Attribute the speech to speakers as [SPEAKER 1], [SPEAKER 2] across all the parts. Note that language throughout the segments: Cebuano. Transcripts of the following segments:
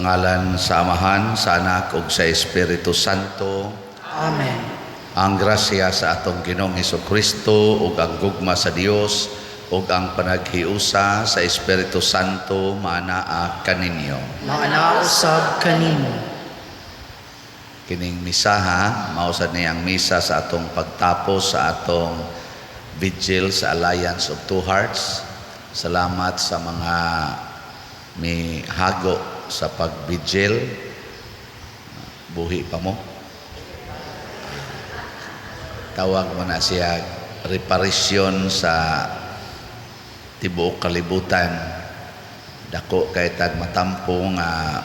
[SPEAKER 1] Sa ngalan sa Amahan, sa Anak ug sa Espiritu Santo.
[SPEAKER 2] Amen.
[SPEAKER 1] Ang grasya sa atong Ginoong Hesukristo ug ang gugma sa Dios ug ang panaghiusa sa Espiritu Santo maanaa kaninyo.
[SPEAKER 2] Maanaa usab kanimo.
[SPEAKER 1] Kining misaha, mao sad ni ang misa sa atong pagtapos sa atong vigil sa Alliance of Two Hearts. Salamat sa mga mihago sa pag-vigil. Buhi pa mo. Tawag mo na siya reparisyon sa tibuok kalibutan. Dako kay tag matampo nga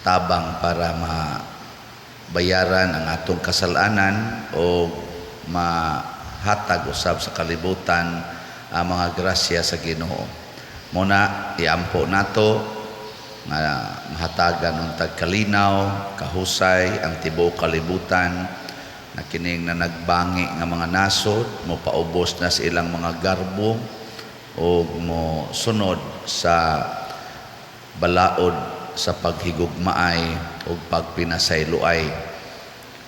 [SPEAKER 1] tabang para mabayaran ang atong kasalanan o mahatag usab sa kalibutan ang mga grasya sa Ginoo. Muna iampo nato nga mahatagan untag kalinaw, kahusay ang tibuok kalibutan na kining na nagbangi nga mga nasod mo paubos na sa ilang mga garbo o mo sunod sa balaod sa paghigugmaay o pagpinasayloay.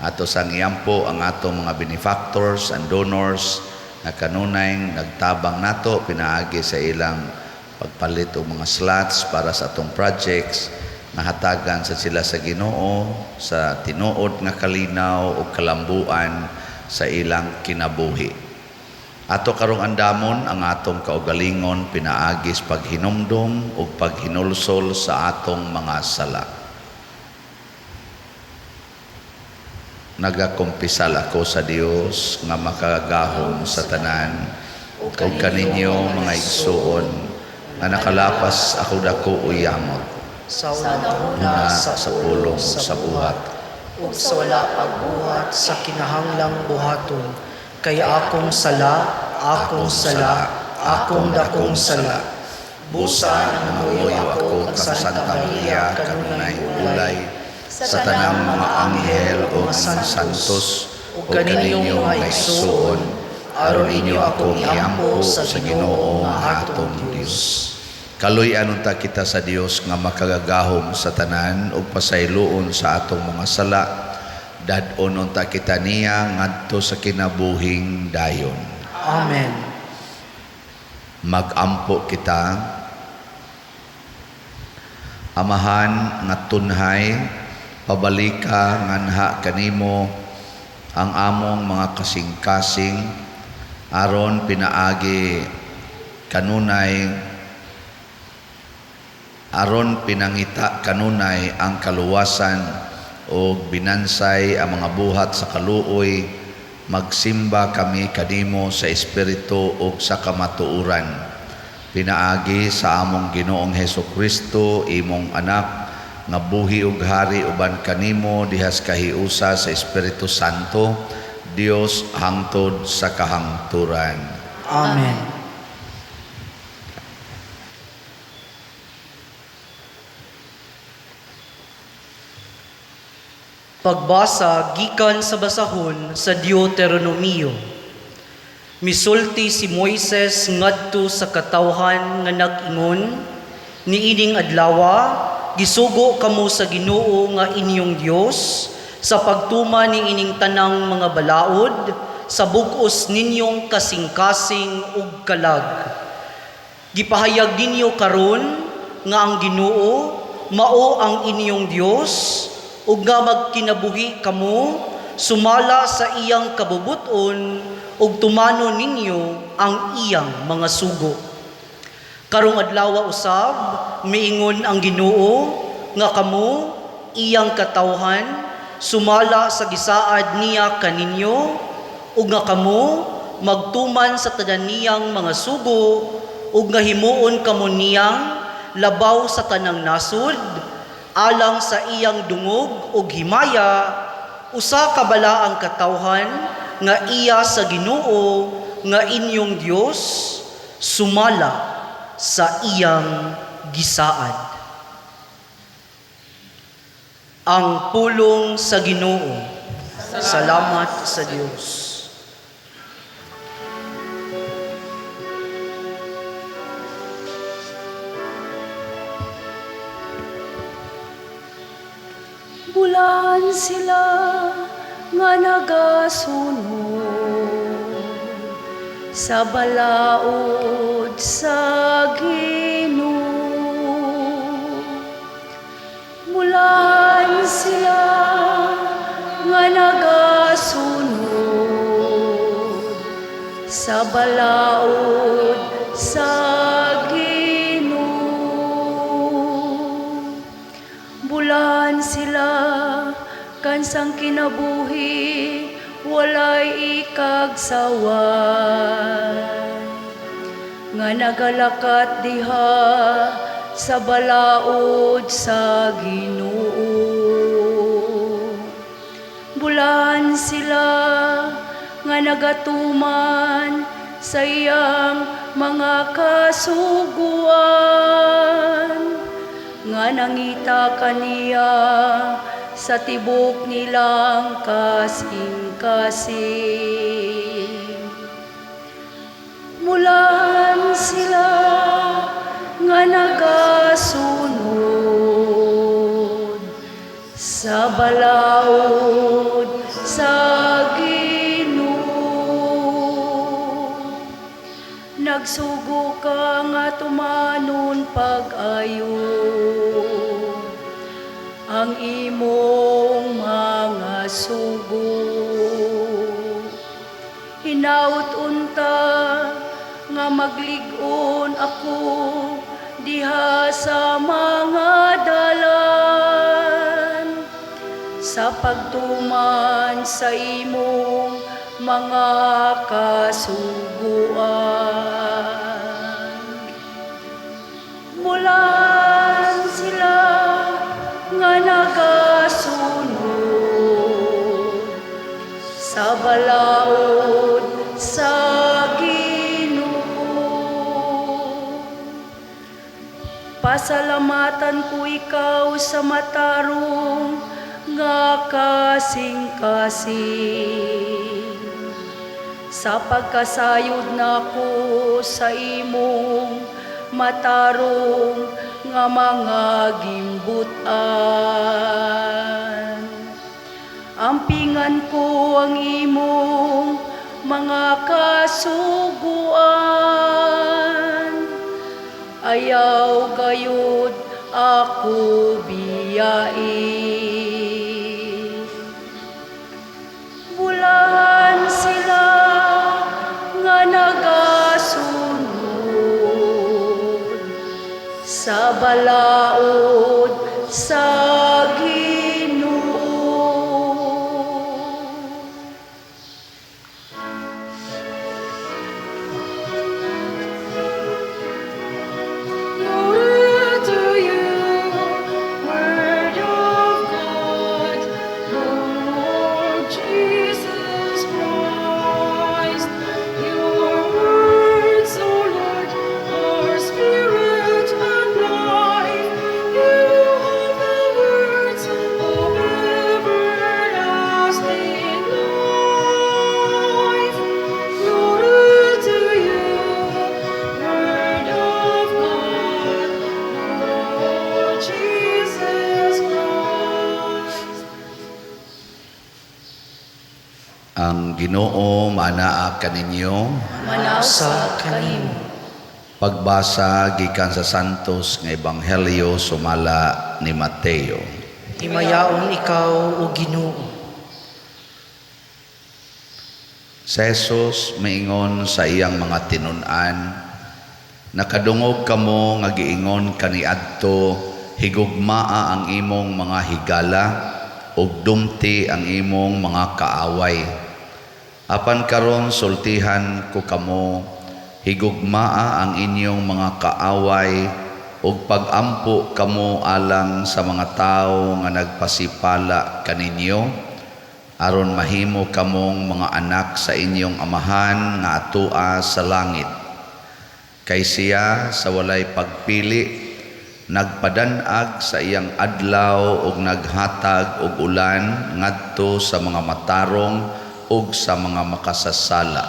[SPEAKER 1] Ato sang iampo ang atong mga benefactors and donors na kanunay nagtabang nato pinaagi sa ilang pagpalit og mga slots para sa atong projects, nahatagan sa sila sa Ginoo sa tinuod nga kalinaw o kalambuan sa ilang kinabuhi. Ato karong andamon ang atong kaugalingon pinaagi sa paghinumdum ug paghinulsol sa atong mga sala. Nagakumpisal ako sa Dios nga makagagahom sa tanan ug kaninyo, mga igsuon, nga nakalapas ako dako o yamot
[SPEAKER 2] sa una
[SPEAKER 1] una
[SPEAKER 2] sa
[SPEAKER 1] sa pulong, sa buhat
[SPEAKER 2] ug sa wala pagbuhat sa kinahanglang buhaton, kay akong sala, akong sala, akong dakong sala.
[SPEAKER 1] Busa, nangamuyo ako kang Santa Maria, kanunay ulay, sa tanang mga anghel ug mga santos, ug kaninyo, mga igsuon, aron inyo akong iampo sa Ginoo nga atong Dios. Kaluy-an unta kita sa Dios nga makagagahom sa tanan ug pasayloon sa atong mga sala. Dad-on unta kita niya ngadto sa kinabuhing dayon.
[SPEAKER 2] Amen.
[SPEAKER 1] Magampo kita. Amahan nga tunhay, pabalika nganha kanimo ang among mga kasing-kasing aron pinaagi kanunay, aron pinangita kanunay ang kaluwasan ug binansay ang mga buhat sa kaluoy, magsimba kami kanimo sa espiritu ug sa kamatuoran, pinaagi sa among Ginoong Hesukristo, imong anak, nga buhi ug hari uban kanimo dihas kahiusa sa Espiritu Santo, Dios, hangtod sa kahangturan.
[SPEAKER 2] Amen. Pagbasa gikan sa basahon sa Deuteronomio. Misulti si Moises ngadto sa katawhan nga nag-ingon, "Niining adlawa gisugo kamo sa Ginoo nga inyong Dios sa pagtuman niining tanang mga balaod sa bug-os ninyong kasing-kasing ug kalag. Gipahayag ninyo karon nga ang Ginoo mao ang inyong Dios ug nga magkinabuhi kamo sumala sa iyang kabubut-on ug tumano ninyo ang iyang mga sugo. Karong adlaw usab miingon ang Ginoo nga kamo iyang katawhan sumala sa gisaad niya kaninyo ug nga kamo magtuman sa tanan niyang mga sugo ug nga himuon kamo niyang labaw sa tanang nasod alang sa iyang dungog ug himaya, usa ka balaang katawhan nga iya sa Ginoo nga inyong Dios sumala sa iyang gisaad." Ang pulong sa Ginoo. Salamat sa Dios.
[SPEAKER 3] sila nga nagasunod sa balaod sa Ginoo. Bulahan sila nga nagasunod sa balaod sa Ginoo. Bulahan sila kansang kinabuhi walay ikagsaway nga nagalakat diha sa balaod sa Ginoo. Bulahan sila nga nagatuman sa iyang mga kasuguan nga nangita kaniya sa tibok nilang kasing-kasing. Bulahan sila nga nagasunod sa balaod sa Ginoo. Nagsugo ka nga tumanon pag-ayo ang imong mga sugo. Hinaut unta nga maglig-on ako diha sa mga dalan sa pagtuman sa imong mga kasuguan. Bulahan sila nga nagasunod sa balaod sa Ginoo. Pasalamatan ko ikaw sa matarong nga kasing-kasing. Sa pagkasayod nako sa imong matarong nga mga gimbutan. Ampingan ko ang imong mga kasuguan. Ayaw gayud ako biyai. Bulahan sila nga nagasunod sa balaod sa Ginoo.
[SPEAKER 4] Glory to you, Word of God, Lord Jesus Christ. Your words, O Lord, are spirit and life. You have the words of everlasting life. Glory to you, Word of God, Lord Jesus Christ.
[SPEAKER 1] Ang Ginoo manaa kaninyo.
[SPEAKER 3] Manaa kanimo.
[SPEAKER 1] Pagbasa gikan sa Santos nga Ebanghelyo sumala ni Mateo.
[SPEAKER 2] Himayaon ikaw, O Ginoo.
[SPEAKER 1] Si Jesus miingon sa iyang mga tinun-an, "Nakadungog kamo nga giingon kaniadto, higugmaa ang imong mga higala ug dumti ang imong mga kaaway. Apan karon sultihan ko kamo, higugmaa ang inyong mga kaaway ug pagampo kamo alang sa mga tawo nga nagpasipala kaninyo, aron mahimo kamong mga anak sa inyong Amahan nga atoa sa langit. Kay siya sa walay pagpili nagpadanag sa iyang adlaw ug naghatag og ulan ngadto sa mga matarong ug sa mga makasasala.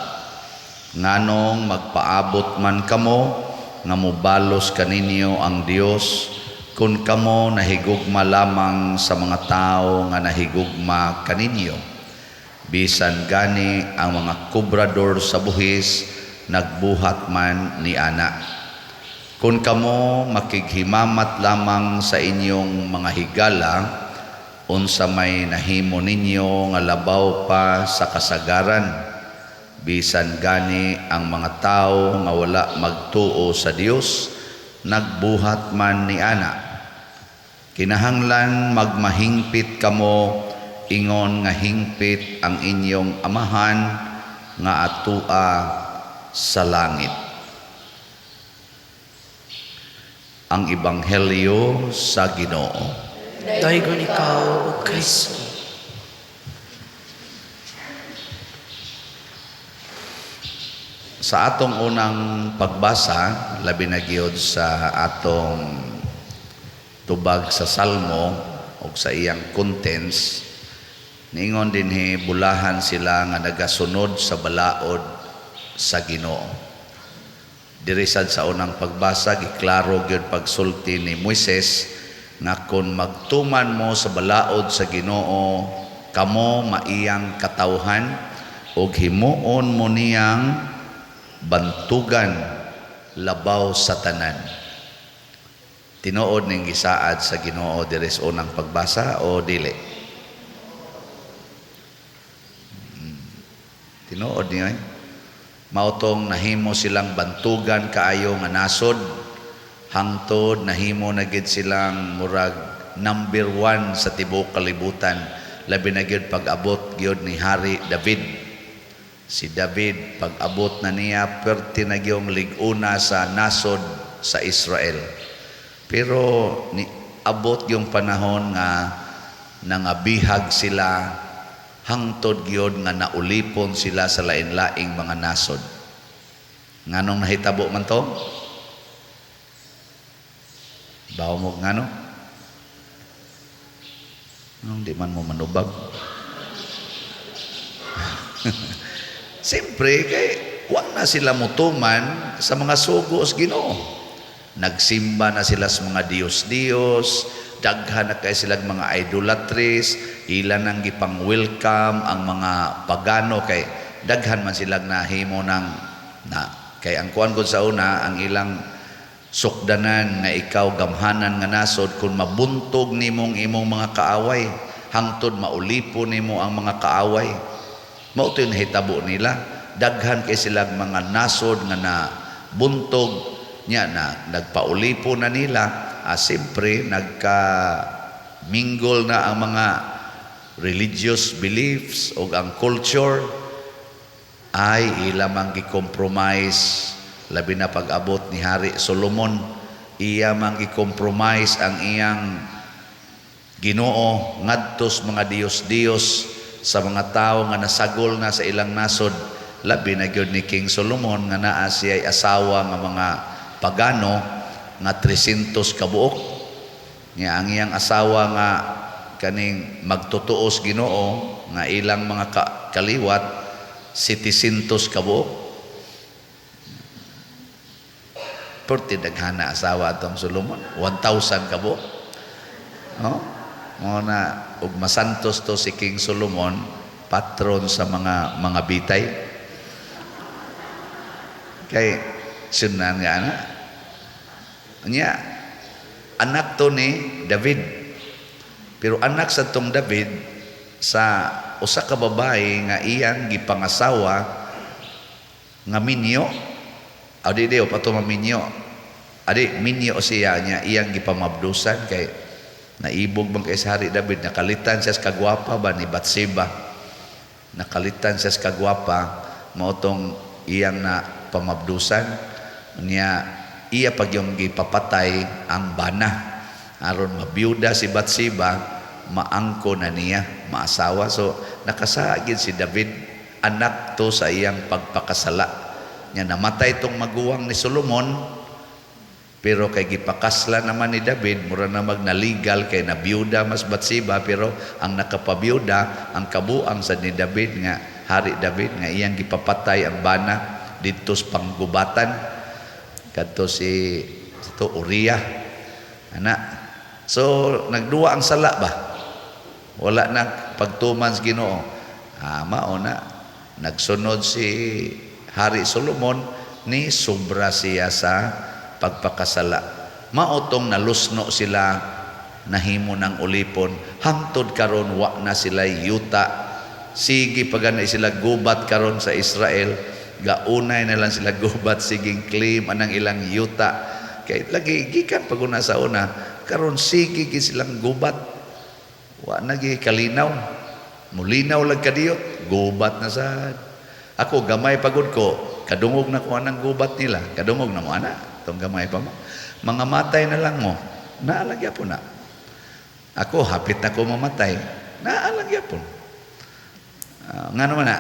[SPEAKER 1] Nganong magpaabot man kamo nga mobalos kaninyo ang Dios, Kun kamo nahigugma lamang sa mga tao nga nahigugma kaninyo, bisan gani ang mga kobrador sa buhis nagbuhat man ni ana. Kun kamo makighimamat lamang sa inyong mga higala, unsa may nahimo ninyo nga labaw pa sa kasagaran? Bisan gani ang mga tao nga wala magtuo sa Dios nagbuhat man ni ana. Kinahanglan magmahingpit kamo ingon nga hingpit ang inyong amahan nga atua sa langit. Ang Ebanghelyo sa Ginoo.
[SPEAKER 2] Daygon ikaw, O Kristo.
[SPEAKER 1] Sa atong unang pagbasa, labi na gyud sa atong tubag sa Salmo o sa iyang contents, niingon dinhi bulahan sila nga nagasunod sa balaod sa Ginoo. Diri sad sa unang pagbasa, giklaro gyud pagsulti ni Moises nga kon magtuman mo sa balaod sa Ginoo, kamo maiyang katawhan ug himuon mo niyang bantugan labaw sa tanan. Tinuod ning gisaad sa Ginoo diri sa unang pagbasa o dili? Tinuod niyo eh. Mao tong nahimo silang bantugan kaayo nga nasod, hangtod nahimo na gid silang murag number 1 sa tibuok kalibutan, labi na gyud pag-abot gyud ni Hari David. Si David pag-abot na niya perti na gyung lig-una sa nasod sa Israel. Pero ni abot yung panahon nga nangabihag sila hangtod gyud nga naulipon sila sa lain-laing mga nasod. Nganong nahitabo man to? Bawo mo ngano? Nung di man mo manubag. Siyempre, kay wa na sila mutuman sa mga sugo sa Ginoo. Nagsimba na sila sa mga Diyos-Diyos, daghan na kay silang mga idolatries, ilan ang gipang-welcome ang mga pagano kay daghan man silang nahimo ng na kay ang kuan gud sa una ang ilang sukdanan nga ikaw gamhanan nga nasod kun mabuntog nimong imong mga kaaway hangtod maulipo nimo ang mga kaaway. Mao to yung nahitabo nila. Daghan kay silang mga nasod nga na buntog niya na nagpaulipo na nila. Siyempre nagka-mingle na ang mga religious beliefs o ang culture ay ila mang gi-compromise. Labi na pag-abot ni Hari Solomon, iya mang gi-compromise ang iyang Ginoo ngadto sa mga Diyos-Diyos sa mga tawo nga nasagol na sa ilang nasod. Labi na gyud ni King Solomon nga naa siya'y asawa nga mga pagano nga 300 kabuok. Nga ang iyang asawa nga kaning magtutuos Ginoo nga ilang mga kaliwat 700 kabuok. Perti daghana asawa atong Solomon, 1,000 kabuok. No? Mo na og masantos to si King Solomon, patron sa mga bitay. Kay sunan nga ana. Nya anak to ni David. Pero anak sa tong David sa usa ka babae nga iyang gipangasawa nga minyo. Adi di pa to maminyo. Adi minyo siya nya iyang gipamabdusan kay naibog man kay sa Hari David, nakalitan siya sa kagwapa ba ni Batseba. Nakalitan siya sa kagwapa mao tong iyang na pamabdusan niya, iya pag yung gipapatay ang bana aron mabiyuda si Batseba, maangko na niya maasawa. So nakasaagid si David, anak to sa iyang pagpakasala niya. Namatay tong maguwang ni Solomon, pero kay gipakasla naman ni David, mura na magnaligal kay nabiyuda mas Batseba, pero ang nakapabiyuda ang kabuang sa ni David nga Hari David nga iyang gipapatay ang bana didto sa panggubatan kadto si to Uriah ana. So nagduwa ang sala ba? Wala na pagtuman sa Ginoo. Ah, mao na nagsunod si Hari Solomon, ni sobra siya sa pagpakasala. Mao tong nalusno sila, nahimo ng ulipon hangtod karon. Wa na sila yuta, sige pa gani sila gubat karon sa Israel. Gaunay na lang sila gubat, siging claim anang ilang yuta kay lagi gikan pag una sa una. Karon sige gid silang gubat, wa na gi kalinaw, mulinaw lang kadiyot, gubat na sad. Ako gamay pagod ko, kadungog na ko anang gubat nila. Kadungog na mo ana tong gamay pa mo, mga matay na lang mo, naa lang gyapon na. Ako hapit na ko mamatay, naa lang gyapon. Ngano man na?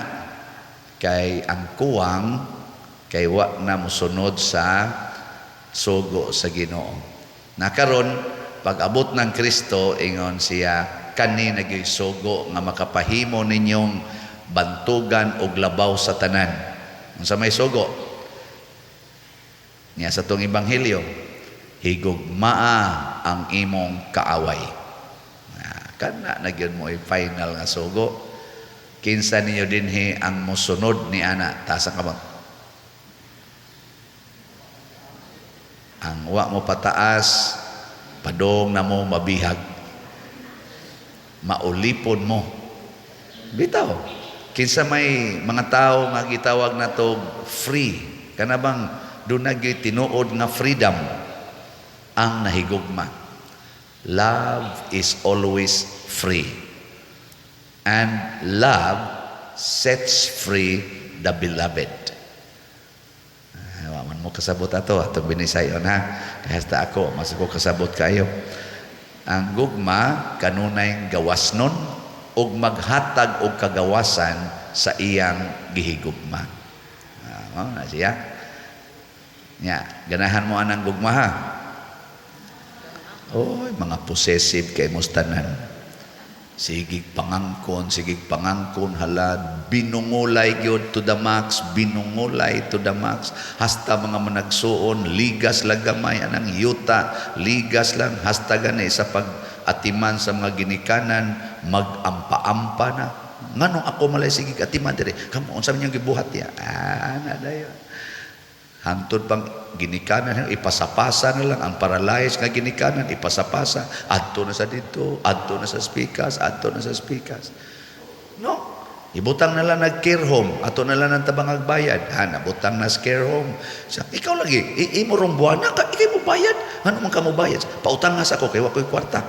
[SPEAKER 1] Kay ang kuwang kay wa na mosunod sa sugo sa Ginoo. Nakaron pag abot ng Kristo, ingon siya, kani na gyuy sugo nga makapahimo ninyong bantugan og labaw sa tanan. Unsa may sugo? Niya sa tong ebanghelyo, higugmaa ang imong kaaway. Na, kana na gyud mo final nga sugo. Kinsa ninyo dinhi ang mosunod ni ana? Taas ang kamot. Ang wa mo pataas, padong na mo mabihag. Maulipon mo. Bitaw. Kinsa may mga tao nga gitawag na to free. Kana bang doon na gyud tinuod nga freedom ang nahigugma. Love is always free. And love sets free the beloved. Ah, wa man mo kasabot ato atong binisayon ha. Kaya hasta ako, mas ako kasabot kayo. Ang gugma kanunay gawasnon ug maghatag og kagawasan sa iyang gihigugma. Ah, mao na siya. Nya, ganahan mo anang gugma ha. Oy, mga possessive kay mos tanan. Sigig pangangkon, hala, binungulay gyud to the max, binungulay to the max. Hasta mga managsuon, ligas lang gamay anang yuta, ligas lang hasta gani sa pag-atiman sa mga ginikanan, mag-ampa-ampa na. Nganong ako malay sigig atiman diri? Kamo unsa man gibuhat ya? Ah, na dayon. Hantod pang ginikanan, ipasapasa na lang ang paralyzed nga ginikanan, ipasapasa. Adto na sa dito, adto na sa speakers, adto na sa speakers. No? Ibutang na lang nag care home, ato na lang ang tabang bayad. Ha, nabutang na sa care home. Sa, ikaw lagi, imo rong buwan na, ka, ikaw mo bayad. Ano man ka mo bayad? Pautang nga sa ako, kay wa ko'y kwarta.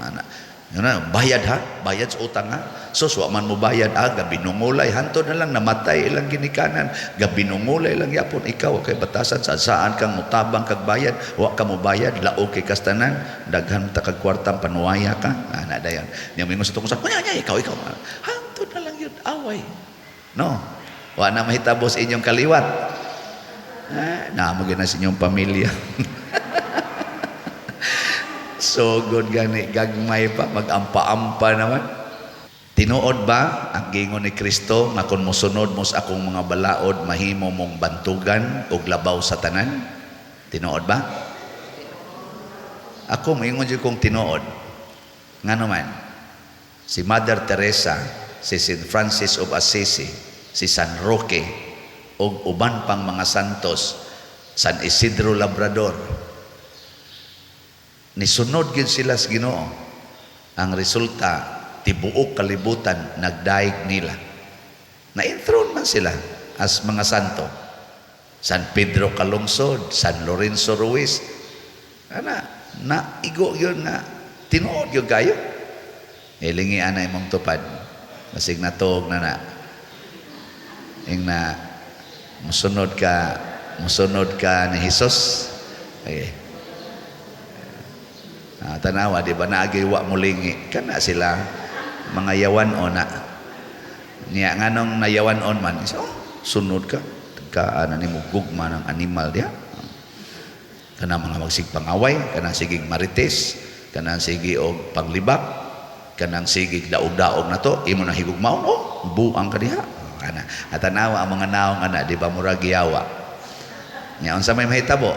[SPEAKER 1] Ana. Yun na, bayad ha, bayad sa utang ha. So, wa man mo bayad, ah, gabinungulay, hantod na lang, namatay ilang ginikanan, gabinungulay lang yapon, ikaw, kay batasan, sa saan kang mutabang kag bayad, wa ka mo bayad, laog kay kastanan, daghan ta kag kwartang panuwaya ka, ah, na dayon. Niya mingon sa tukong sa, kunya, ikaw, ikaw, hantod na lang yun, away. No, wa na mahitabo sa inyong kaliwat. Ah, naamo gyud na sa inyong pamilya. So good gani, gagmay pa, mag-ampa-ampa naman. Tinuod ba ang gingon ni Kristo nga kung mosunod mo sa akong mga balaod, mahimo mong bantugan og labaw sa tanan? Tinuod ba? Ako moingon jud kong tinuod. Ngano man, si Mother Teresa, si St. Francis of Assisi, si San Roque, ug uban pang mga santos, San Isidro Labrador, nisunod gyud sila sa Ginoo. Ang resulta, tibuok kalibutan nagdaig nila. Na-enthrone man sila as mga santo. San Pedro Calungsod, San Lorenzo Ruiz. Ana, naigo yun nga tinuod yun kayo. Ilingi ana imong tupad. Basig natuog na na. Ing na musunod ka ni Hesus. Okay. Ah, tanawa, di ba naagay wa mulingi kana sila mga yawan o na niya. Nganong nayawan on man? So, sunod ka ka ana nimo gugma ng animal diha, kana mga magsigpangaway, kanang sigig marites, kanang sige og panglibak, kanang sigig daog-daog na to, imo na higugmaon, oh, buang ka diha ana. At tanawa ang mga naong ana, di ba murag yawa niya? Unsa may mahitabo,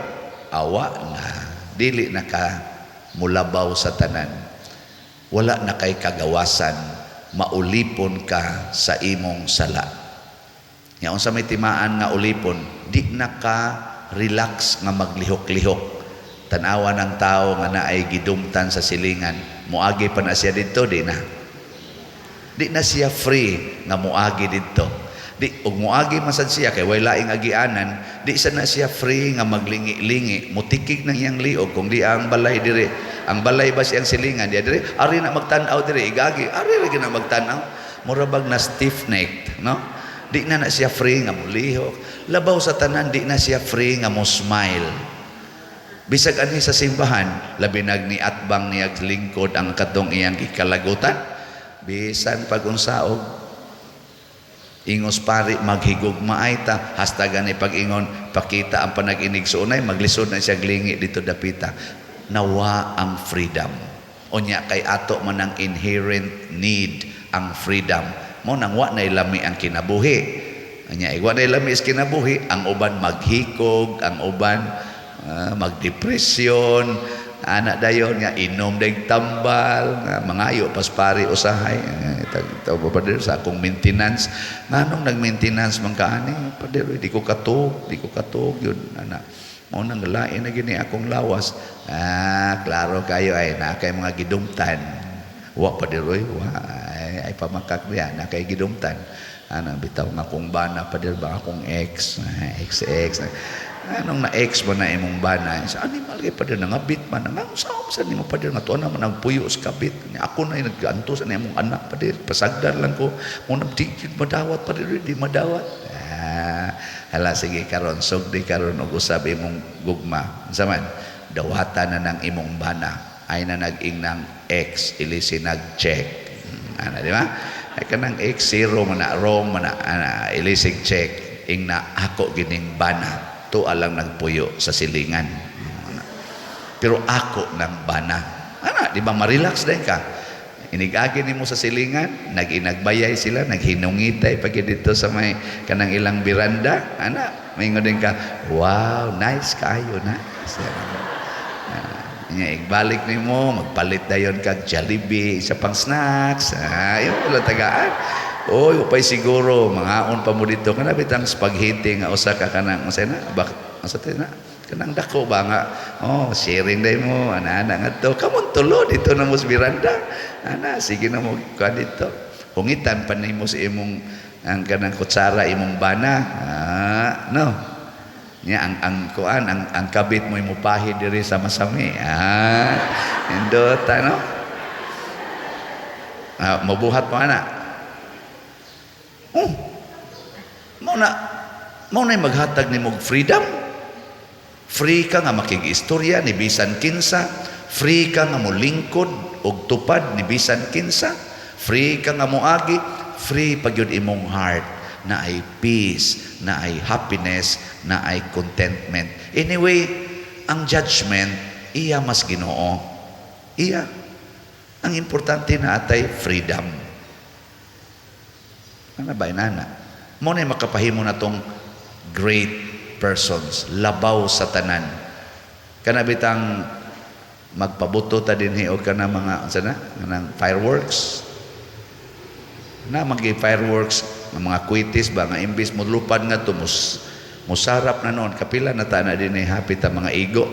[SPEAKER 1] awa na dili na ka. Mulabaw sa tanan, wala na kay kagawasan, maulipon ka sa imong sala. Nga unsa may timaan nga ulipon? Di na ka relax nga maglihok-lihok. Tanawa ng tao nga naay gidumtan sa silingan, muagi pa na siya didto? Di na. Di na siya free nga muagi didto. Di ug muagi man sad siya kay way laing agianan, di sa na siya free nga maglingi-lingi, mutikig ng iyang liog kung di ang balay diri. Ang balay ba siyang silingan di diri, ari na magtan-aw diri, igagi, ari ra gyud na magtan-aw. Mura bag na stiff necked, no? Di na na siya free nga mulihok. Labaw sa tanan, di na siya free nga mo smile. Bisag anhi sa simbahan, labi nag ni atbang niyag lingkod ang katong iyang gikalagutan. Bisan pag unsaog ingos pari, "Maghigugmaay ta," hasta gani pag-ingon, "Pakita ang panag-inig-suunay," maglisod na siya glingi dito dapita. Nawa ang freedom. Unya kay ato man ang inherent need ang freedom. Mo nang wa na lami ang kinabuhi. Unya wa na lami is kinabuhi, ang uban maghikog, ang uban magdepresyon, ana dayon nga inom deg tambal, nga mangayo pas pari usahay. Eh, tawag pa, "Pader, sa akong maintenance." Nganong nag-maintenance man ka ani, "Pader, di ko katog yun," ana. Mao nang lain na gini akong lawas. Ah, klaro kayo ay na kay mga gidumtan. "Wa, pader, oy, wa." Ay, ay pamakak diya na kay gidumtan. Ana bitaw nga akong bana, pader ba, akong ex, ah, ex ex. "Anong na ex mo na imong bana?" "Sa animal kay, pader, nangabit man." "Nga sa sa nimo, pader, nga tuwa naman nagpuyo sa kabit? Ako na nag-anto sa imong anak, pader, pasagdan lang ko mo na di jud madawat, pader, di madawat." Ah, hala, sige, karon sugdi karon og usab imong gugma. Unsa man dawatan na ng imong bana ay na nag-ing ng ex ilisi nag-check. Ana, di ba? Ay kanang ex zero man na, wrong man na, ana ilisig check, ing na ako gining bana tuwa lang nagpuyo sa silingan. Ana. Pero ako ng bana. Ana, di ba ma-relax din ka? Inigagi nimo sa silingan, nag-inagbayay sila, naghinungitay pag dito sa may kanang ilang biranda, ana, maingon din ka, "Wow, nice kayo, nice." Ah, nya igbalik nimo, magpalit dayon kag Jollibee, isa pang snacks. Ah, yun wala tagaan. Oy, upay siguro mangaon pa mo dito kana bitang spaghetti nga usa ka kanang usa na bak usa na kanang dako ba nga, oh, sharing day mo, ana ana ngadto kamon tulo dito na mo sa biranda, ana, sige na mo kuan dito, hungitan pa nimo sa imong ang kanang kutsara imong bana, ah, no. Nya ang kuan ang kabit mo imo pahid diri sa masami. Ah, indot, ano? Ah, mabuhat mo ana. Oh. Mao na maghatag nimo og freedom. Free ka nga makig-istorya ni bisan kinsa, free ka nga molingkod og tupad ni bisan kinsa, free ka nga moagi, free pag yun imong heart na ay peace, na ay happiness, na ay contentment. Anyway, ang judgment, iya mas Ginoo. Iya. Ang importante na atay freedom. Ano ba, inana? Mo na makapahimo na tong great persons, labaw sa tanan. Kana bitang magpabuto ta dinhi og kana mga unsa na kanang fireworks na magi fireworks nga mga kwitis ba nga imbis mo lupad nga to mus musarap na noon. Kapila na ta na dinhi hapit ta mga igo,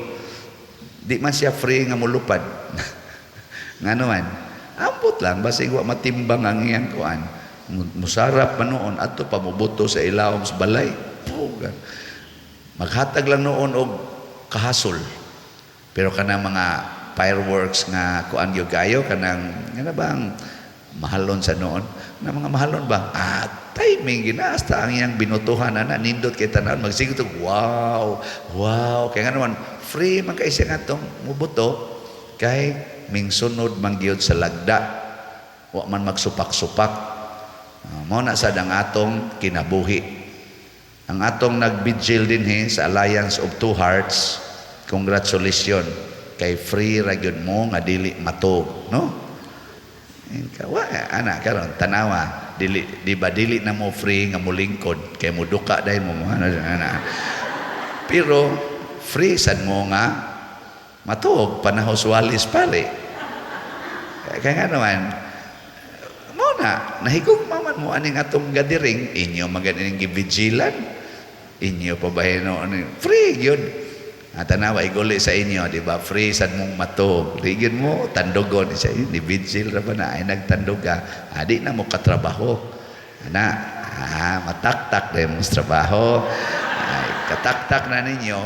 [SPEAKER 1] di man siya free nga mulupad. Ngano man, ambot lang, basig wa matimbang ang iyang kuan. Musarap pa noon adto pa mobuto sa ilawom sa balay. Puga. Maghatag lang noon og kahasol. Pero kanang mga fireworks nga kuan gyud kayo, kanang nga bang mahalon sa noon na mga mahalon ba, ah, timing gina hasta ang iyang binutuhan ana, nindot kay tanan, magsigo to, Wow." Kay nga naman free man kay siya ngatong mubuto kay mingsunod man gyud sa lagda, wa man magsupak-supak. Ah, mao na sad ang atong kinabuhi. Ang atong nagbigil dinhi sa Alliance of Two Hearts, congratulations kay free ra gyud mo nga dili matog, no? Ka wa ana karon tanawa, dili di ba, dili na mo free nga molingkod kay moduka dahil mo ana, ana. Pero free sad mo nga Matuog panahos walis pare. Kaya nga naman, mo na, nahigugma man mo aning atong gathering, inyo maganing gibigilan, inyo pa ba ano, free yun. At tanawa, iguli sa inyo, di ba? Free sad mong matuog. Di gyud mo, tandugon. Siya, ni vigil ra ba na? Ay, nagtandog ka. Ah, di na mo katrabaho. Ana, mataktak na yung trabaho. Ay, kataktak na ninyo,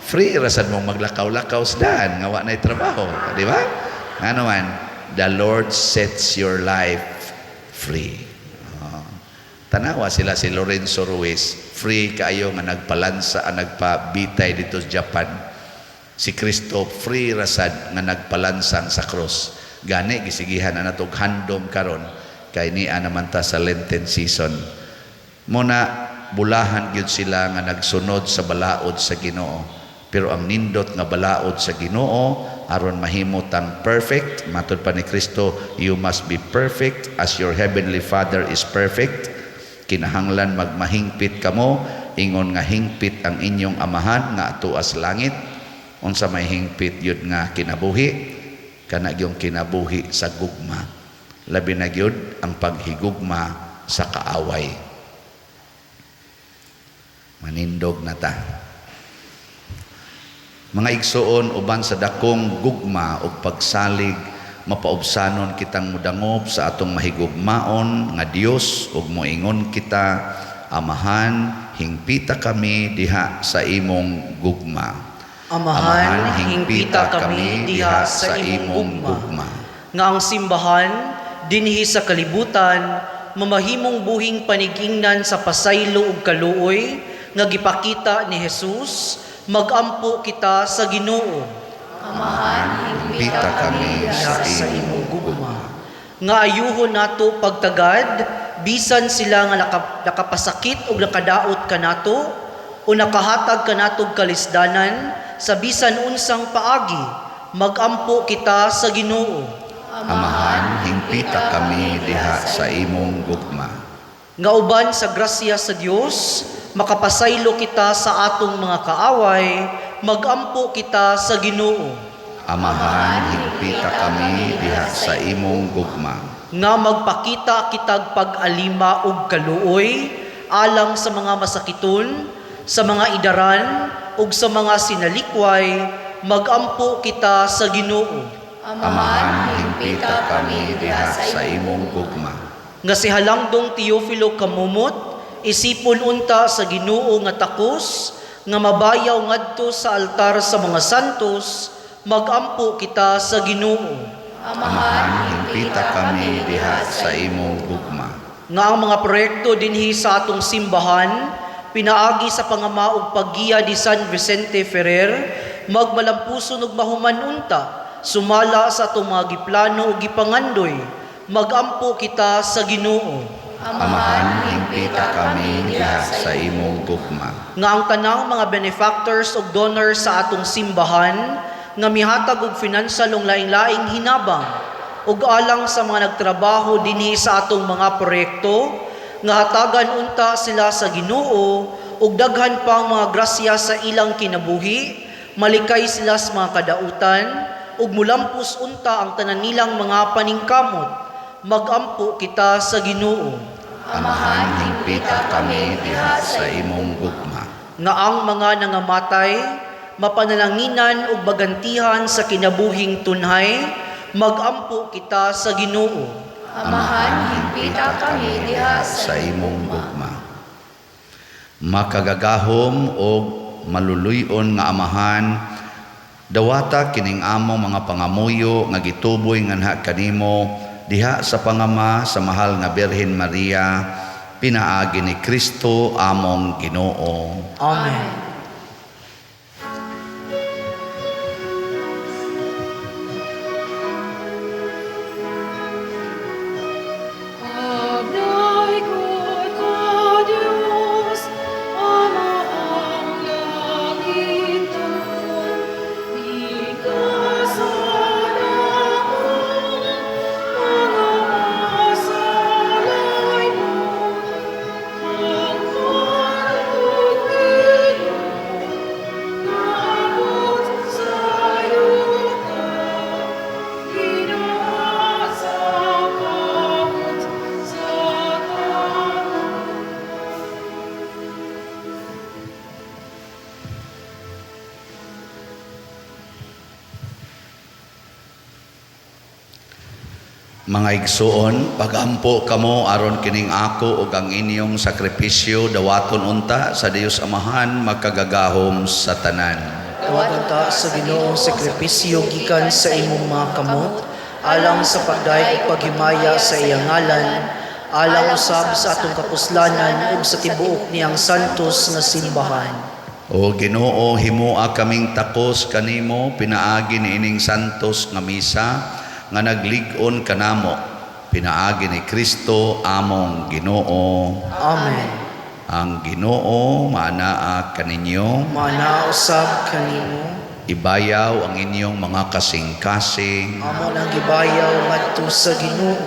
[SPEAKER 1] free ra sad mong maglakaw-lakaw sa daan, nga wa na'y trabaho. Di ba? Ano man, the Lord sets your life free. Oh. Tanawa sila si Lorenzo Ruiz, free kaayo nga nagpalansa, nagpabitay dito sa Japan. Si Kristo free rasad nga nagpalansang sa cross. Gani gisigihan na natog handom karon kay niya naman ta sa Lenten season. Muna bulahan gyud sila nga nagsunod sa balaod sa Ginoo. Pero ang nindot nga balaod sa Ginoo aron mahimo tang perfect, matud pa ni Kristo, you must be perfect as your heavenly Father is perfect. Kinahanglan magmahingpit kamo ingon nga hingpit ang inyong amahan nga atuas langit. Unsa may hingpit yun nga kinabuhi? Kana gyung kinabuhi sa gugma. Labi na gyud ang paghigugma sa kaaway. Manindog na ta. Mga igsuon, uban sa dakong gugma ug pagsalig, mapaubsanon kitang mudangop sa atong mahigugmaon nga Dios ug moingon kita, Amahan, hingpita kami diha sa imong gugma.
[SPEAKER 2] Amahan, hingpita kami diha sa imong gugma. Nga ang simbahan dinhi sa kalibutan mamahimong buhing panigingnan sa pasaylo ug kaluoy nga gipakita ni Jesus, magampo kita sa Ginoo.
[SPEAKER 3] Amahan,
[SPEAKER 1] Hingpita kami
[SPEAKER 2] diha
[SPEAKER 1] sa
[SPEAKER 2] sa
[SPEAKER 1] imong
[SPEAKER 2] imong gugma. Nga ayuhon nato pagtagad bisan sila nga nakapasakit ug nakadaot kanato o nakahatag kanatog kalisdanan sa bisan unsang paagi, magampo kita sa Ginoo.
[SPEAKER 1] Amahan, hingpita kami diha sa imong gugma.
[SPEAKER 2] Nga uban sa grasya sa Dios, makapasaylo kita sa atong mga kaaway, magampo kita sa Ginoo.
[SPEAKER 1] Amahan, hingpita kami diha sa imong gugma.
[SPEAKER 2] Nga magpakita kitag pag-alima ug kaluoy alang sa mga masakiton, sa mga idaran ug sa mga sinalikway, magampo kita sa Ginoo.
[SPEAKER 1] Amahan, hingpita kami diha sa imong gugma.
[SPEAKER 2] Nga si Halangdong Teofilo Camomot, isipon unta sa Ginoo nga takos, nga mabayaw ngadto sa altar sa mga santos, magampo kita sa Ginoo.
[SPEAKER 1] Amahan, hingpita kami diha sa imong gugma.
[SPEAKER 2] Nga ang mga proyekto dinhi sa atong simbahan, pinaagi sa pangama ug paggiya ni San Vicente Ferrer, magmalampuson ug mahuman unta, sumala sa atong mga giplano ug gipangandoy, magampo kita sa Ginoo.
[SPEAKER 1] Amahan, hingpita kami diha sa imong gugma.
[SPEAKER 2] Nga ang tanang mga benefactors ug donors sa atong simbahan nga mihatag og financial ug laing-laing hinabang ug alang sa mga nagtrabaho dinhi sa atong mga proyekto, nga hatagan unta sila sa Ginoo ug daghan pang mga grasya sa ilang kinabuhi, malikay sila sa mga kadautan ug mulampos unta ang tanan nilang mga paningkamot, magampo kita sa Ginoo.
[SPEAKER 1] Amahan, hingpita kami diha sa imong gugma.
[SPEAKER 2] Nga ang mga nangamatay mapanalanginan ug magantihan sa kinabuhing tunhay, magampo kita sa Ginoo.
[SPEAKER 3] Amahan, hingpita kami diha
[SPEAKER 1] sa imong gugma. Makagagahom og maluluy-on nga Amahan, dawata kining among mga pangamuyo nga gituboy nganha kanimo diha sa pangama sa mahal nga Birhen Maria, pinaagi ni Kristo among Ginoo.
[SPEAKER 2] Amen.
[SPEAKER 4] Agnaikot ka, Diyos, Ama ang langiton, di kasalanan, mga masalaynon, ang pagtutino.
[SPEAKER 1] Mga igsuon, pagampo kamo aron kining ako ug ang inyong sakripisyo dawaton unta sa Dios Amahan makagagahom sa tanan.
[SPEAKER 2] Dawaton ta sa Ginoo sakripisyo gikan sa imong mga kamot, alang sa pagdayeg ug paghimaya sa iyang ngalan, alang usab sa atong kapuslanan ug sa tibuok niyang santos nga simbahan.
[SPEAKER 1] O Ginoo, himoa kaming takos kanimo pinaagi niining santos nga misa nga naglig-on kanamo, pinaagi ni Kristo among Ginoo.
[SPEAKER 2] Amen.
[SPEAKER 1] Ang Ginoo maanaa kaninyo.
[SPEAKER 2] Maanaa usab kanimo.
[SPEAKER 1] Ibayaw ang inyong mga kasing-kasing.
[SPEAKER 2] Amo nang gibayaw ngadto sa Ginoo.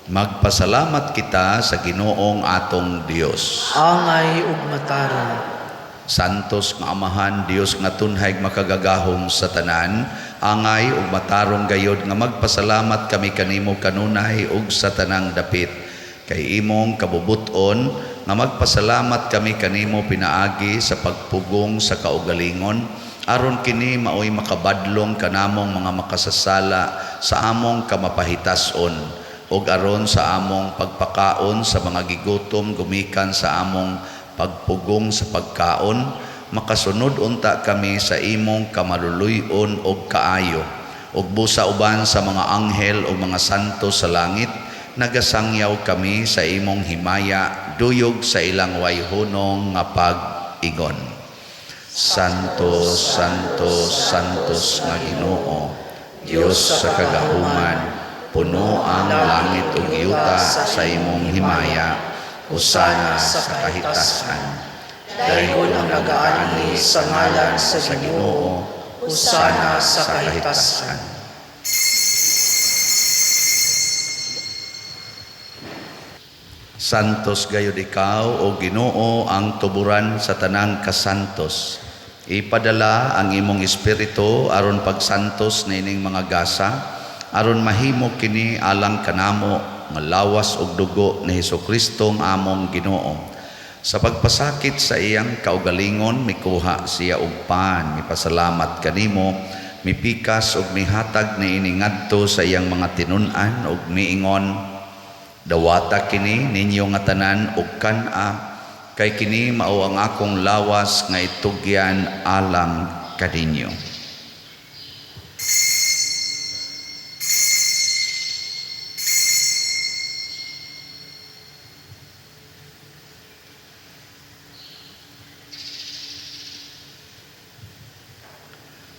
[SPEAKER 1] Magpasalamat kita sa Ginoong atong Dios.
[SPEAKER 2] Angay ug matarong.
[SPEAKER 1] Santos nga Amahan, Dios nga tunhay makagagahom sa tanan, angay ug matarong gayod nga magpasalamat kami kanimo kanunay ug sa tanang dapit. Kay imong kabubuton nga magpasalamat kami kanimo pinaagi sa pagpugong sa kaugalingon, aron kini maoy makabadlong kanamong mga makasasala sa among kamapahitason, ug aron sa among pagpakaon sa mga gigutom gumikan sa among pagpugong sa pagkaon, makasunod unta kami sa imong kamaluluy-on og kaayo. Ug busa uban sa mga anghel ug mga santo sa langit, nagasangyaw kami sa imong himaya, duyog sa ilang wayhunong nga pag-ingon. Santo, Santo, Santos nga Ginoo, Dios sa kagahuman, puno ang langit ug yuta sa imong himaya, hosana sa kahitasan.
[SPEAKER 2] Daygon ang nagaanhi sa ngalan sa Ginoo, hosana sa kahitasan.
[SPEAKER 1] Santos gayud ikaw, o Ginoo, ang tuburan sa tanang kasantos. Ipadala ang imong espiritu aron pagsantos niining mga gasa, aron mahimo kini alang kanamo nga lawas ug dugo ni Hesukristo ang among Ginoo. Sa pagpasakit sa iyang kaugalingon, mikuha siya og pan, mipasalamat kanimo, mipikas ug mihatag niini ngadto sa iyang mga tinun-an ug miingon, dawata kini ninyo nga tanan ug kan-a, kay kini mao ang akong lawas nga itugyan alang kaninyo.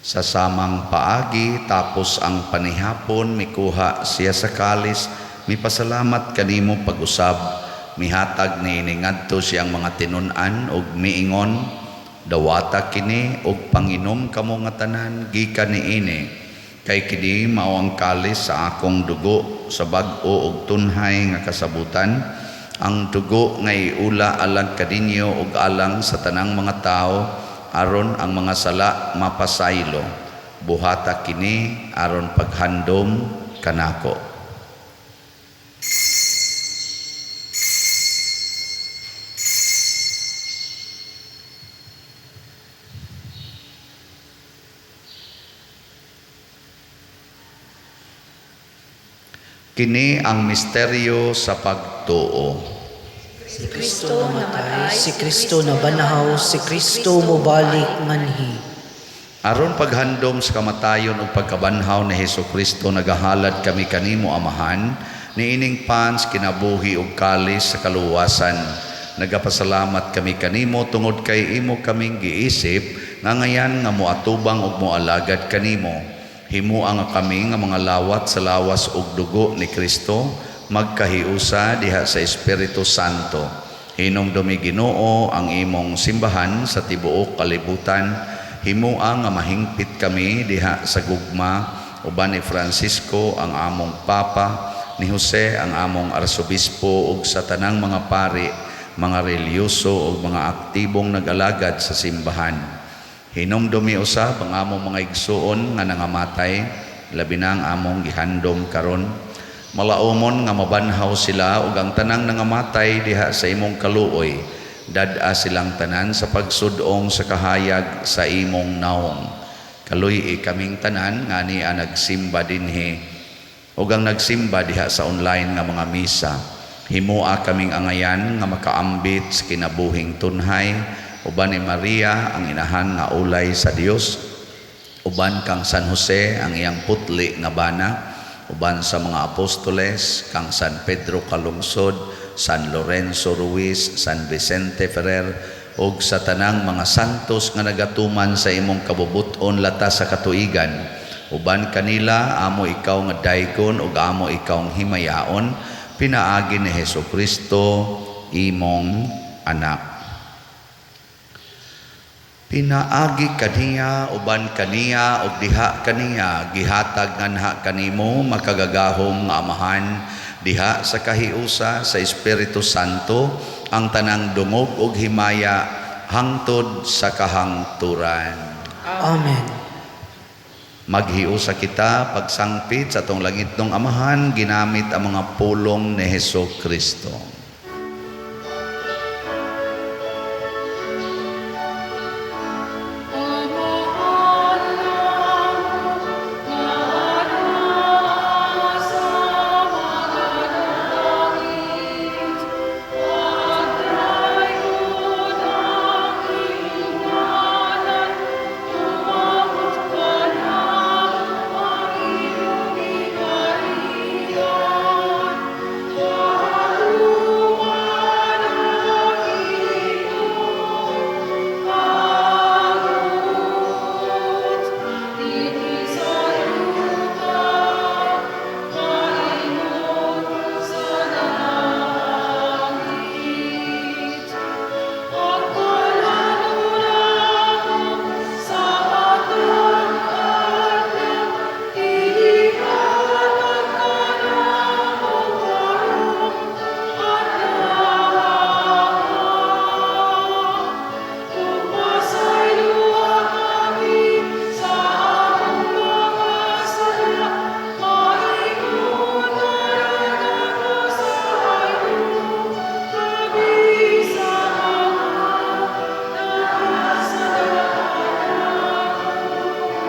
[SPEAKER 1] Sa samang paagi, tapos ang panihapon, mikuha siya sa kalis, mipasalamat kanimo pag-usab, mihatag niini ngadto siyang mga tinun-an ug miingon, dawata kini ug panginom kamo nga tanan gikan niini, kay kini mao ang kalis sa akong dugo sa bag-o ug tunhay nga kasabutan, ang dugo nga iula alang kaninyo ug alang sa tanang mga tawo, aron ang mga sala mapasaylo. Buhata kini aron paghandom kanako. Kini ang misteryo sa pagtuo.
[SPEAKER 2] Si Kristo namatay, si Kristo nabanhaw, si Kristo mobalik nganhi.
[SPEAKER 1] Aron paghandom sa kamatayon ug pagkabanhaw ni Hesukristo, nagahalad kami kanimo Amahan, niining pans kinabuhi ug kalis sa kaluwasan. Nagapasalamat kami kanimo tungod kay imo kaming giisip nga ngayan nga moatubang ug moalagad kanimo. Himoa nga kami nga mga lawat sa lawas ug dugo ni Kristo, magkahiusa diha sa Espiritu Santo. Hinumdumi Ginoo ang imong simbahan sa tibuok kalibutan. Himoa nga mahingpit kami diha sa gugma uban ni Francisco ang among Papa, ni Jose ang among Arsobispo ug sa tanang mga pari, mga relihiyoso ug mga aktibong nag-alagad sa simbahan. Hinumdumi usab ang among mga igsuon nga nangamatay, labi na ang among gihandom karon. Malaumon nga mabanhaw sila ug ang tanang nangamatay diha sa imong kaluoy. Dad-a silang tanan sa pagsud-ong sa kahayag sa imong naong. Kaluy-i kaming tanan nga ania nagsimba dinhi. Ug ang nagsimba diha sa online nga mga misa. Himoa kaming angayan nga makaambit sa kinabuhing tunhay uban ni Maria, ang inahan nga ulay sa Dios, uban kang San Jose, ang iyang putli nga bana, uban sa mga apostoles, kang San Pedro Calungsod, San Lorenzo Ruiz, San Vicente Ferrer ug sa tanang mga santos nga nagatuman sa imong kabubut-on latas sa katuigan. Uban kanila, amo ikaw nga daygon ug amo ikaw himayaon pinaagi ni Hesus Kristo, imong anak. Pinaagi kaniya, uban kaniya, ug diha kaniya, gihatag nganha kanimo, makagagahom nga Amahan, diha sa kahiusa sa Espiritu Santo, ang tanang dungog ug himaya hangtod sa kahangturan.
[SPEAKER 2] Amen.
[SPEAKER 1] Maghiusa kita pagsangpit sa atong langitnong Amahan ginamit ang mga pulong ni Hesus Kristo.
[SPEAKER 4] Amahan namo nga naa sa mga langit, Pagdaygon ang imong ngalan, Umabot kanamo ang imong gingharian, Mahuman ang imong kaluyahon, dinhi sa yuta, maingon sa langit. Pagkalan namo sa atong adlaw, ihatag kanamo karong adlaw. Ug pasayloa kami sa among mga sala, maingon nga nagapasaylo kami sa mga nagkasala kanamo.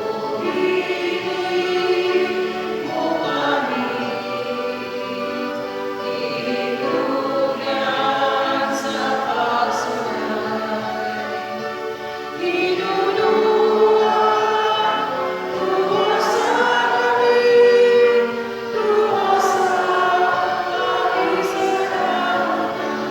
[SPEAKER 4] Ug dili mo kami itugyan sa pagsulay. Hinuluan, tuosa kami, tuosa kami sa dautan.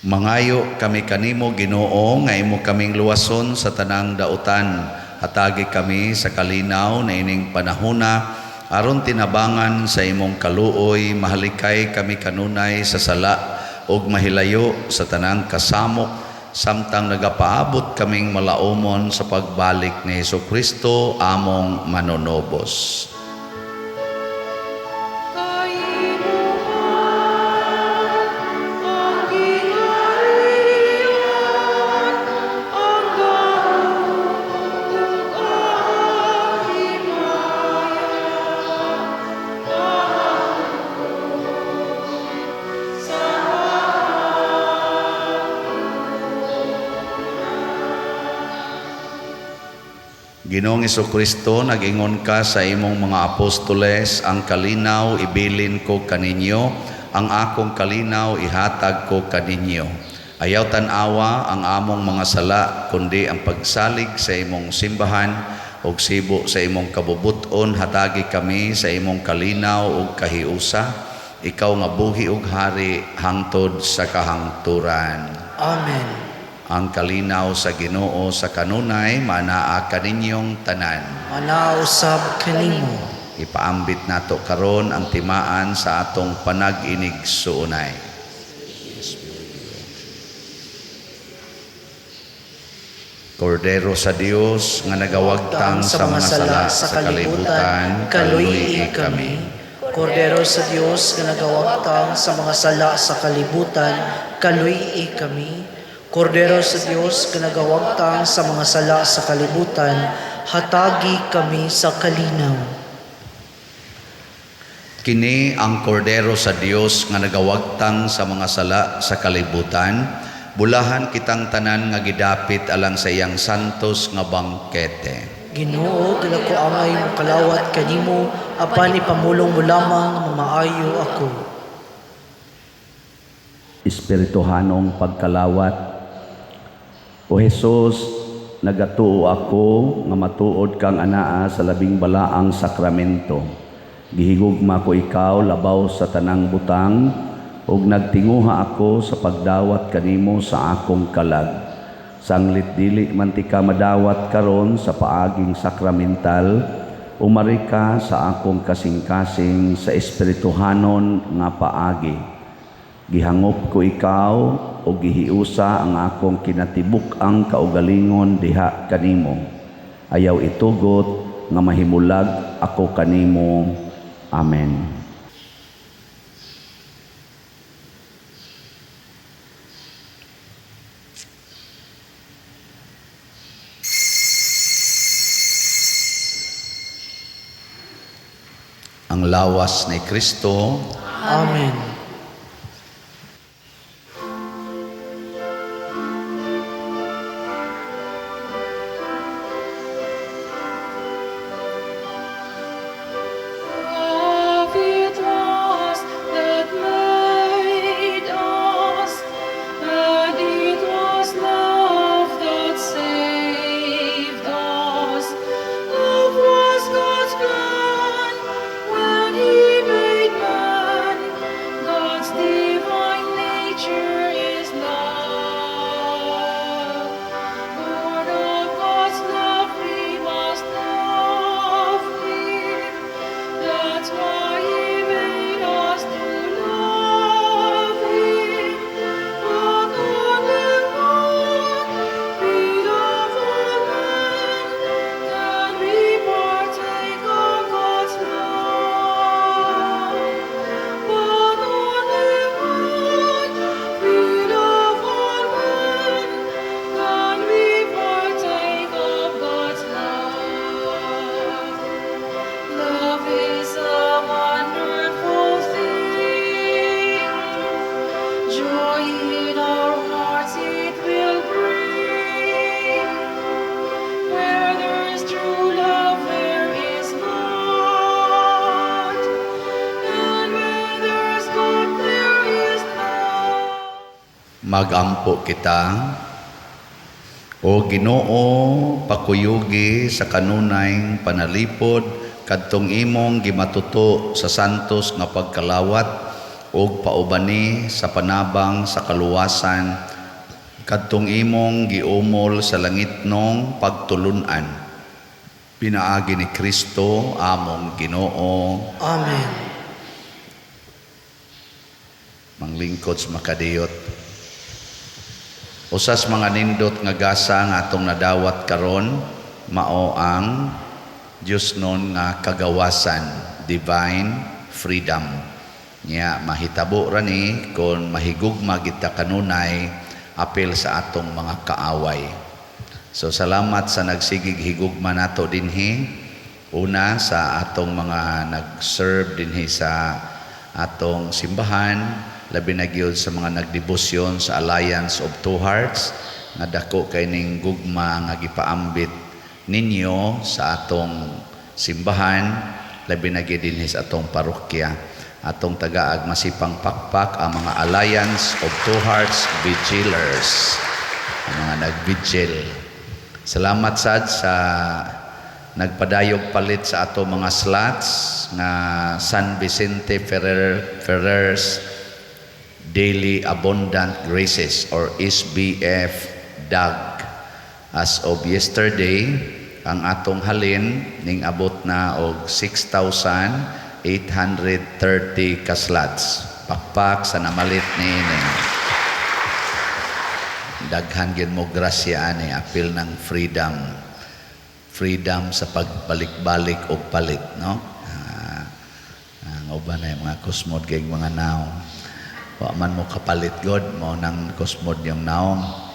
[SPEAKER 1] Mangayo kami kanimo, Ginoo, nga imo kaming luwason sa tanang dautan. Hatagi kami sa kalinaw na ining panahona aron tinabangan sa imong kaluoy mahalikay kami kanunay sa sala ug mahilayo sa tanang kasamok samtang nagapaabot kaming malaumon sa pagbalik ni Hesus Kristo, among manunubos.
[SPEAKER 4] Kay imuha ang gingharian, ang gahom, ug ang himaya, hangtod sa kahangturan.
[SPEAKER 1] Ginoong Kristo, nag-ingon ka sa imong mga apostoles, "Ang kalinaw ibilin ko kaninyo, ang akong kalinaw ihatag ko kaninyo." Ayaw tan-awa ang among mga sala, kundi ang pagsalig sa imong simbahan, ug sibo sa imong kabubuton, hatagi kami sa imong kalinaw ug kahiusa. Ikaw nga buhi ug hari hangtod sa kahangturan.
[SPEAKER 2] Amen.
[SPEAKER 1] Ang kalinaw sa Ginoo sa kanunay manaa kaninyong tanan.
[SPEAKER 2] Manaa usab kanimo.
[SPEAKER 1] Ipaambit nato karon ang timaan sa atong panag-inigsuonay. Kordero sa Dios nga nagawagtang sa mga sala sa kalibutan,
[SPEAKER 2] kaluy kami. Kordero sa Dios nga nagawagtang sa mga sala sa kalibutan, kaluy kami. Kordero sa Dios nga nagawagtang sa mga sala sa kalibutan, hatagi kami sa kalinaw.
[SPEAKER 1] Kini ang Kordero sa Dios nga nagawagtang sa mga sala sa kalibutan. Bulahan kitang tanan nga gidapit alang sa iyang santos nga bangkete.
[SPEAKER 2] Ginoo, dili ko angay mokalawat kanimo, apan ipamulong mo lamang nga mamaayo ako.
[SPEAKER 1] Espirituhanong pagkalawat. O Hesus, nagatuo ako nga matuod kang anaa sa labing balaang sakramento. Gihigugma ko ikaw labaw sa tanang butang ug nagtinguha ako sa pagdawat kanimo sa akong kalag. Sanglit dili man tika madawat karon sa paaging sakramental, umari ka sa akong kasing-kasing sa espirituhanon nga paagi. Gihangop ko ikaw o gihiusa ang akong kinatibuk-ang kaugalingon diha kanimo. Ayaw itugot nga mahimulag ako kanimo. Amen. Ang lawas ni Kristo.
[SPEAKER 2] Amen.
[SPEAKER 4] Love it was that made us, and it was love that saved us. Love was God's plan when He made man. God's divine nature is love. Born of God's love, we must love Him. That's why He made us to love Him. But only when we love all men can we partake of God's love. But only when we love all men can we partake of God's love. Love is a wonderful thing. Joy in our hearts it will bring. Where there is true love, there is God. And where there is God, there is love.
[SPEAKER 1] Magampo kita. O Ginoo, pakuyugi sa kanunay panalipod kadtong imong gimatuto sa santos nga pagkalawat ug paubani sa panabang sa kaluwasan kadtong imong giumol sa langitnong pagtulunan, pinaagi ni Kristo among Ginoo.
[SPEAKER 2] Amen.
[SPEAKER 1] Manglingkod sa makadiyot. Usas mga nindot nga gasa nga atong nadawat karon mao ang Diyosnon nga kagawasan, divine freedom. Nya mahitabo ra ni kon mahigugma kita kanunay apil sa atong mga kaaway. So salamat sa nagsigig higugma nato dinhi. Una sa atong mga nag-serve dinhi sa atong simbahan, labi na gyud sa mga nagdebosyon sa Alliance of Two Hearts nga dako kay ning gugma nga gipaambit ninyo sa atong simbahan, labi na gyud dinhi sa atong parokya. Atong tagaag masipang pakpak ang mga Alliance of Two Hearts Vigilers, ang mga nag-vigil. Salamat sad sa nagpadayog palit sa ato mga slots nga San Vicente Ferrer's Daily Abundant Graces or SBF DAG. As of yesterday, ang atong halin ning abot na og 6,830 ka slots. Pakpak sa namalit niini. Daghan gyud mo grasya ani apil ng freedom. Freedom sa pagbalik-balik og palit, no? Ang uban ay mga kusmod kay mga naong. Wa man mo kapalit god mo nang kusmod yung naong.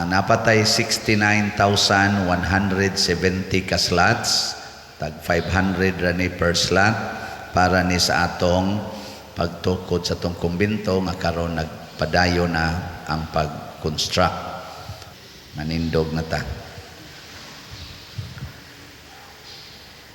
[SPEAKER 1] Napatay 69,170 ka slots, tag 500 ra ni per slot para ni sa atong pagtukod sa atong kumbento nga karon nagpadayon na ang pag-construct. Manindog na ta.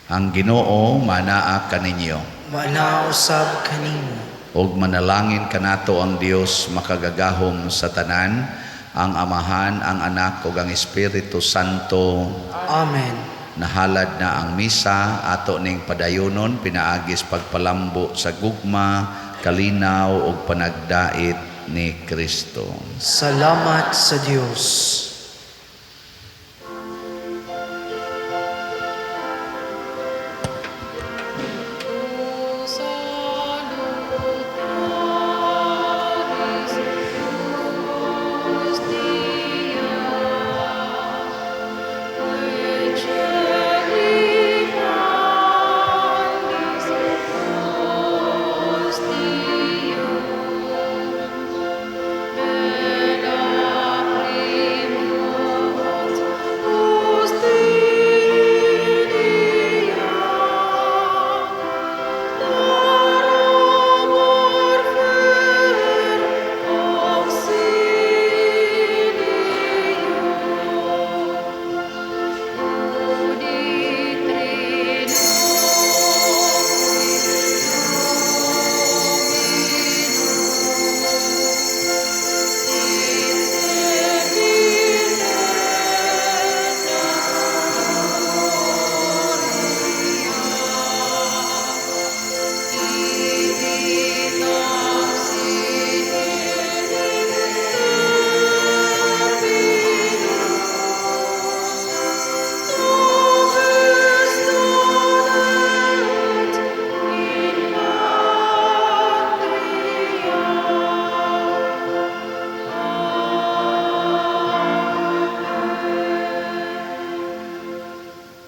[SPEAKER 1] Ang Ginoo manaa kaninyo.
[SPEAKER 5] Manaa usab kanimo.
[SPEAKER 1] Ug manalangin kanato ang Dios makagagahom sa tanan, ang Amahan, ang Anak ug ang Espiritu Santo.
[SPEAKER 5] Amen.
[SPEAKER 1] Nahalad na ang misa, ato ning padayonon pinaagi sa pagpalambo sa gugma, kalinaw ug panagdait ni Kristo.
[SPEAKER 5] Salamat sa Dios.